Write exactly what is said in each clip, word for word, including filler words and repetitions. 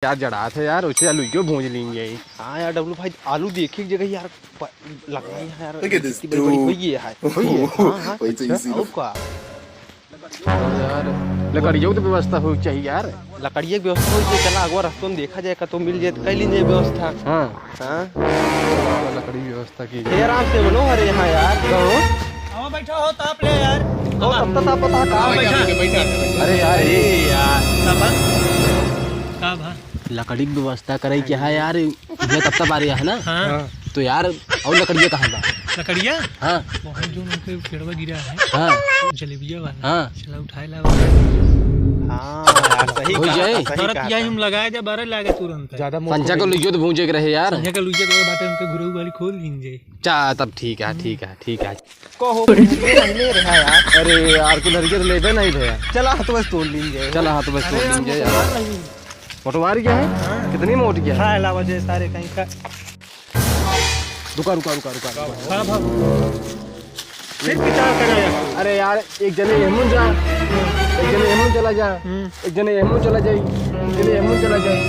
यार जड़ात है यार, उसे आलू जो भूंज लेंगे। हाँ यार डब्लू भाई, आलू देखी एक जगह यार, प-, लग रहा है यार, Look at this इतनी बड़ी बड़ी dude. हुई है, है। हुई है। हाँ, हाँ। वही तो इसी और का? यार, लकड़ियों की तो व्यवस्था हो चाहिए यार। लकड़ियों की व्यवस्था हो चाहिए, चला अगवा रस्तों में देखा जाए, का तो मिल जाए, तो कर लीजिए व्यवस्था। हाँ। हाँ। लकड़ी व्यवस्था की। हे आराम से बोलो, अरे यहाँ यार। कहो। हाँ, बैठा हो, ताप ले यार। ओ, तब तो ताप पता है, कहाँ हाँ, बैठा? बैठा, बैठा, बैठा। अरे यार, अरे यार, का बा? का बा? लकड़ी की व्यवस्था करे के है यार, ये तब तब आ रही है ना? हाँ। हाँ। तो यार, और लकड़िया कहाँ बा? लकड़िया? हाँ। वहाँ जो उनके पेड़वा गिरा है, हाँ। जलेबिया वाला। हाँ। चला उठाए ला। हाँ, यार, सही हो कहा, जाए। सही तुरंत कहा यही था। हम लगाए जा, बारह लागे तुरंत। ज्यादा मोट संझा हो को गई। लुइयो तो भूंजे के रहे यार। संझा को लुइयो तो बाटे, उनके घुरऊ वाली खोल लीन जाए। चा, तब ठीक है, ठीक है, ठीक है। कहो, कुल्हरिया नहीं ले रहा यार। अरे यार, कुल्हरिया तो लेबे नहीं भैया। चला, हाथ बस तोड़ लीन जाए। चला, हाथ बस तोड़ अरे, लीन हम जाए यार। पटवार नहीं। पटवार क्या है? हाँ। कितनी मोटी है? खा ला वजह सारे कहीं का। रुका, रुका, रुका, रुका, रुका। हाँ, भाग। फिर विचार करो यार। अरे यार, एक जने एहमुन जा, एक जने एहमुन चला जा, हम्म। एक जने एहमुन चला जाई, एक जने एहमुन चला जाई।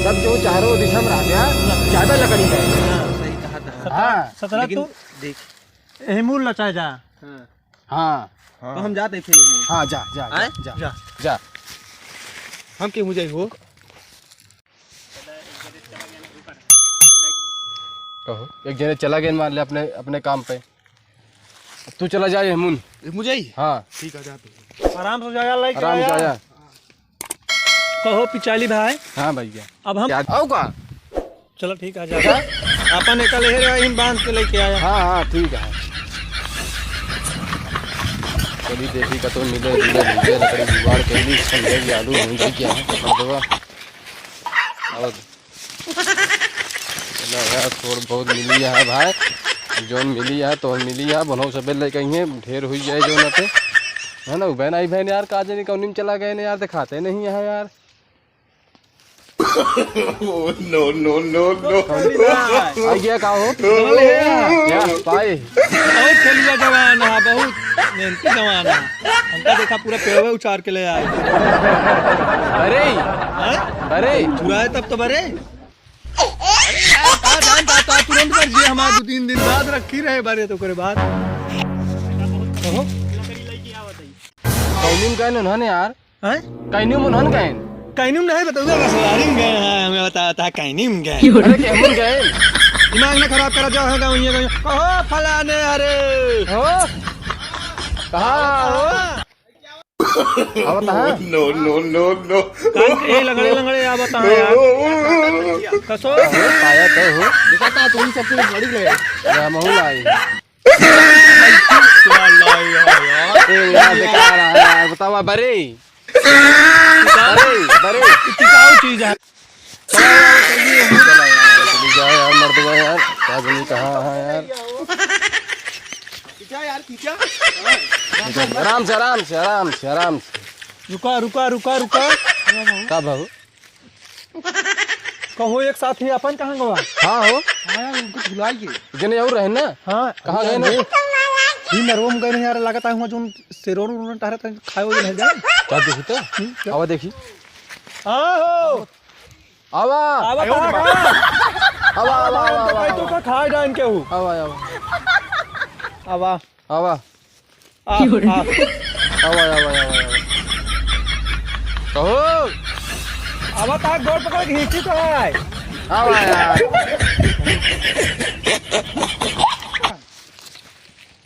सब जो चारों दिशा में रह गया, ज्यादा लकड़ी है। हाँ, सही कहा था। हाँ। सतरा लेकिन तू देख। एहमुन लचा जा। हाँ। हाँ। तो हम जाते फिर एहमुन। हाँ, जा, जा, जा, आए? जा, जा। जा। हम क्यों जाई हो? कहो, एक जने चला गए मान ले अपने, अपने काम पे। अब तू चला जा एहमुन। एहमुन जाई? हाँ। ठीक है, जा तू। आराम से जा, जा, लेके आराम से आया। आया। कहो पिचाली भाई। हाँ भैया। अब हम क्या? आओ का? चलो ठीक है, जा। अपन एकल हे रहा, इन बांध के लेके आया। हाँ, हाँ, ठीक है। चली देखी कतो मिले, मिले, मिले, लकड़ी जुगाड़ कर ली, समझे कि आलू भूंजी क्या है, मर्दवा। और चला यार, थोड़ बहुत मिली है भाई, जौन मिली है तो मिली है, बनौ सबे लेके अइहें, ढेर हुई जाए जौन अते, है ना? उबे नहीं बहन यार, का जाने कौनी में चला गए ने यार, दिखाते नहीं है यार। Oh, no, no, no, no। आ गया का हो? क्या पाए? बहुत खेलुआ जवान है, बहुत मेहनती जवान है। हमका देखा पूरा पेड़वे उचार के ले आए। अरे, हाँ? अरे। चुराए तब तो बरे। अरे यार, का जान पाता, तुरंत कर दिए हमारे दो तीन दिन बाद रखी रहे बारे तो करे बाद। कहो। कौनी में गए उन्होंने यार? हैं? कौनी में उन्होंने गए? कौनी में नहीं बताऊंगा, बस वारी में गए हैं, हमें बता, बता, कौनी में गए। अरे, कैमूर गए? दिमाग ना खराब करा, जाओ, है गाँव, ये गाँव। कहो फलाने, अरे। हो? कहाँ हो? आवत है? No, no, no, no। कान के ये लंगड़े, लंगड़े आवत है यार। कसो? अरे, पाया तो हो। देखा था, तुम सबसे बड़ी ले। या महू लाई। ए, यार, बेकार है यार, बतावा, बरे। बरे, बरे। टिकाऊ चीज है। चला यार, चली जा यार, मर्दवा यार, का जानी कहाँ है यार। खींचा यार, खींचा। आराम से, आराम से, आराम से, आराम से। रुका, रुका, रुका, रुका। का भाऊ? कहो एक साथी अपन कहाँ गवा? हाँ हो। हाँ यार, उनको भुलाइए। जने और रहे ना? हाँ। कहाँ गए ना? ये नरवा में गए नहीं यार, लागत है हुआ जोन सेरोर उन्होंने टहरत है, खाए वो नहीं जाए। का देखी तो? हम्म, क्या? आवा देखी। हाँ हो। आवा। आवा, आवा, कहाँ, आवा। कहाँ? आवा, आवा, आवा, आवा, आवा, तो आवा। का खाए डाइन के हूँ। आवा, आवा। आवा। आवा, आवा। आवा, आवा, आवा, आवा। कहो। आवा, ताक गोड़ पकड़ के खींची तो है। आवा यार।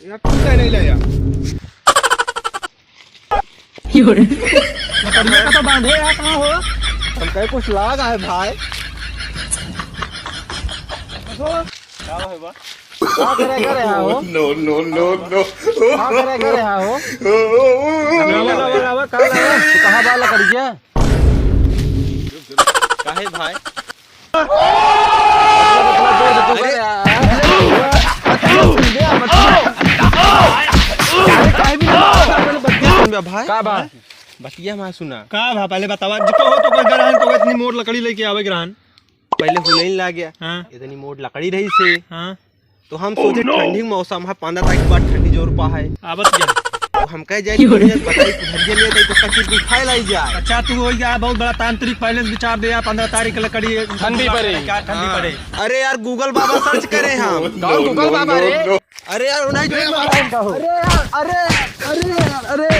यार, तू क्या नहीं ले यार? लकड़िया का तो बांधे है, कहाँ हो? हम कहे कुछ लाग है भाई। का है बा? का करे, करे हो? No, no, no, no। का करे, करे हो? लावा, लावा, लावा, का लावा? कहाँ बा लकड़िया? काहे भाई? भाई? का बा? बतिया हमार सुना। का बा? पहले बतावा, जो कहो तो कोई गरहन, तो इतनी मोट लकड़ी लेके आवे गरहन। पहले हुलैन ला गया। हाँ। इतनी मोट लकड़ी रही से। हाँ। तो हम सोचे ठंडी के मौसम है, पंद्रह तारीख के बाद ठंडी जोर पा है। आवत जा। तो हम कह जाए कि भैया बताई, कुछ हरिये ले दे, तो कच्ची कुछ खाए लाई जाए। अच्छा, तू हो गया बहुत बड़ा तांत्रिक, पहले से विचार दे यार, पन्द्रह तारीख के लकड़ी ठंडी पड़े। क्या ठंडी हाँ। पड़े? अरे यार, Google बाबा search करे हम। कौन Google बाबा रे? अरे यार, नहीं, अरे यार, अरे, अरे, अरे, अरे,